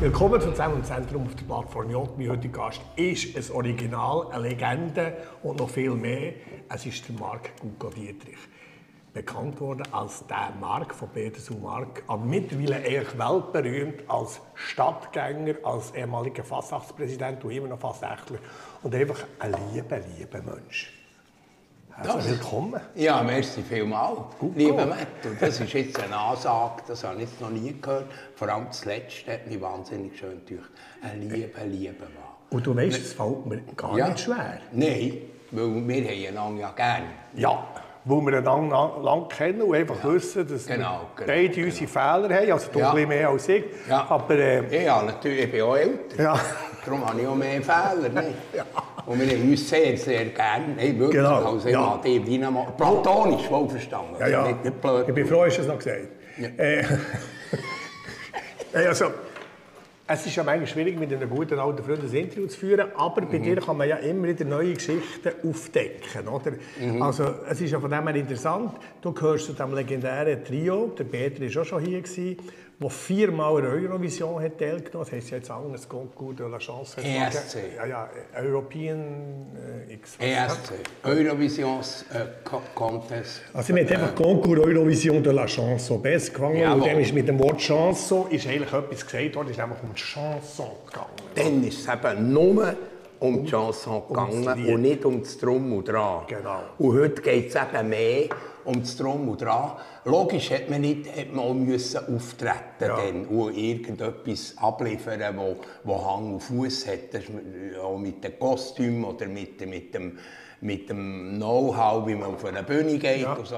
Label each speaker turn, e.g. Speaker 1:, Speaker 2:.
Speaker 1: Willkommen zum Zusammenzentrum auf der Plattform J. Mein heutiger Gast ist ein Original, eine Legende und noch viel mehr. Es ist der Marc Gucko-Dietrich. Bekannt worden als der Marc von Petersen Marc, aber mittlerweile eigentlich weltberühmt als Stadtgänger, als ehemaliger Fasnachtspräsident und immer noch Fasnächtler und einfach ein lieber Mensch. Also willkommen.
Speaker 2: Ja, merci vielmals, lieber Matt. Und das ist jetzt eine Ansage, das habe ich jetzt noch nie gehört. Vor allem das Letzte hat mich wahnsinnig schön gedacht. Ein lieber Mann.
Speaker 1: Und du weißt, es fällt mir gar nicht schwer.
Speaker 2: Nein, weil wir haben einander ja gerne.
Speaker 1: Ja, weil wir einander lang kennen und einfach wissen, dass wir beide unsere Fehler haben. Also du ein bisschen mehr als ich.
Speaker 2: Ja,
Speaker 1: aber,
Speaker 2: ja natürlich, ich bin auch älter.
Speaker 1: Ja.
Speaker 2: Darum habe ich auch mehr Fehler. Nicht? Ja. Und wir haben uns sehr, sehr gerne. Hey, wirklich,
Speaker 1: genau.
Speaker 2: also ja. Platonisch wohlverstanden.
Speaker 1: Ja, ja.
Speaker 2: Nicht blöd.
Speaker 1: Ich bin froh, hast du es noch gesagt. Ja. Also, es ist ja manchmal schwierig, mit einem guten alten Freund ein Interview zu führen, aber bei dir kann man ja immer wieder neue Geschichten aufdecken. Oder? Also, es ist ja von dem her interessant. Du gehörst zu diesem legendären Trio, der Peter war auch schon hier, der 4-mal an Eurovision hat teilgenommen. Das heisst ja jetzt anders, Concours de la Chance.
Speaker 2: ESC.
Speaker 1: Ja, European
Speaker 2: ESC, Eurovision Contest.
Speaker 1: Also wir haben einfach Concours Eurovision de la Chanson besser gefangen. Ja, und dem ist mit dem Wort Chanson ist eigentlich etwas gesagt worden, ist nämlich um die Chanson gegangen.
Speaker 2: Dann ist es eben nur um die Chanson gegangen und nicht um das Drum und Dran.
Speaker 1: Genau.
Speaker 2: Und heute geht es eben mehr um das Drum und Dran. Logisch hat man auch müssen auftreten dann, und irgendetwas abliefern, wo Hang und Fuß hat. Das ist auch mit dem Kostüm oder mit dem Know-how, wie man auf eine Bühne geht. Ja. Und so.